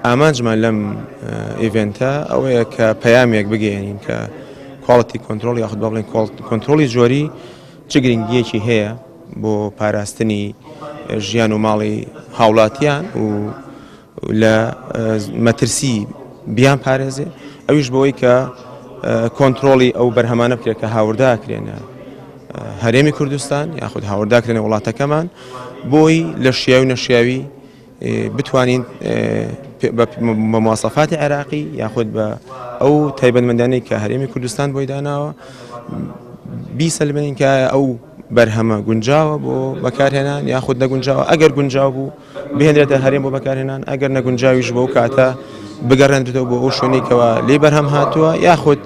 ئامانجمان لەم event ە ئەوەیە کە پەیامێک بگەیەنین کە quality control یاخود با بڵێین کۆنترۆڵی جۆری چ گرنگییەکی هەیە بۆ پاراستنی ژیان و ماڵی هاوڵاتیان و لە مەترسی بیان پارێزێ ئەویش بەوەی کە کۆنترۆڵی ئەو بەرهەمانە بکرێت کە هاورداکرێنە هەرێمی کوردستان یاخود هاورداکرێنە وڵاتەکەمان بۆی لە شیاوی نەشیاوی بتوانین بە مواسەفاتی عێراقی یاخود بە ئەو تایبەتمەندانەی کە هەرێمی کوردستان بۆی داناوە بیسەلمێنین کە ئەو بەرهەمە گونجاوە بۆ بەکارهێنان یاخود نەگونجاوە ئەگەر گونجاو بوو بهێنرێتە هەرێم بۆ بەکارهێنان ئەگەر نەگونجاویش بۆ کاتە بگەڕێنرێتەوە بۆ ئەو شوێنەی کەوا لێی بەرهەم هاتووە یاخود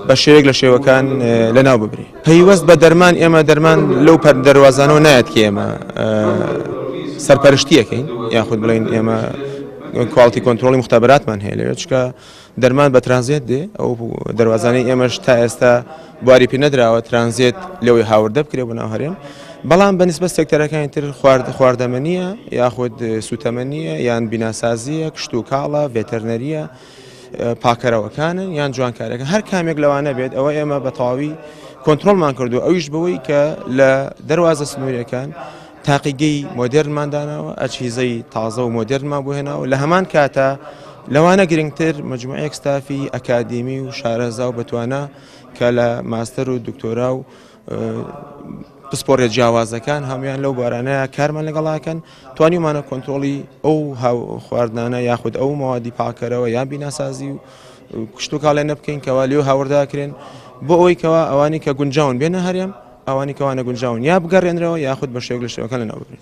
بە شێوەیەک لە شێوەکان لەناو ببرێ. پەیوەست بە دەرمان ئێمە دەرمان لەو پەر دەروازانەوە نایەت کە ئێمە سەرپەرشتیەکەین یاخود بڵێین ئێمە quality control ی مختابراتمان هەیە لەوێ چکە دەرمان بە ترانزێت دێ ئەو دەروازانەی ئێمەش تا ئێستا بواری پێ نەدراوە ترانزێت لەوەی هاوردە بکرێ بۆ ناو هەرێم بەڵام بە نسبەت سێکتەرەکانی تر خوارد خواردەمەنیە یاخود سوتەمەنیە یان بیناسازیە کشت و کاڵە ڤێتەرنەریە پاکەرەوەکانن یان جوانکارەکە هەر کامێک لەوانە بێت ئەوە ئێمە بە تەواوی کۆنتترۆلمان کردو ئەویش بەوەی کە لە دەواازە سنووریەکان تاقیگەی مۆدێرنمان داناوە، ئەجهیزەی تازە و مۆدێرنمان بۆ هێناوە، لە هەمان کاتا لەوانە گرنگتر مەجموعەیەک ستافی ئەکادیمی و شارەزا و بەتوانا کە لە ماستەر و دکتۆرا و پسپۆڕیە جیاوازەکان هەمویان لەو بارانەیە کارمان لەگەڵاکەن توانیمانە کۆنتترۆڵی ئەو خواردنانە یاخود ئەو مەوادی پاکەرەوە یان بیناسازی و کشتتوکاڵێنە بکەین کەوا لێو هاورداکرێن بۆ ئەوەی کەوا ئەوانی کە گونجاون بێنە هەرێم ئەوانی کەوا نەگونجاون یا بگەڕێنرەوە یاخود بە شێوەک لە شێوەکان لەناو ببرێن.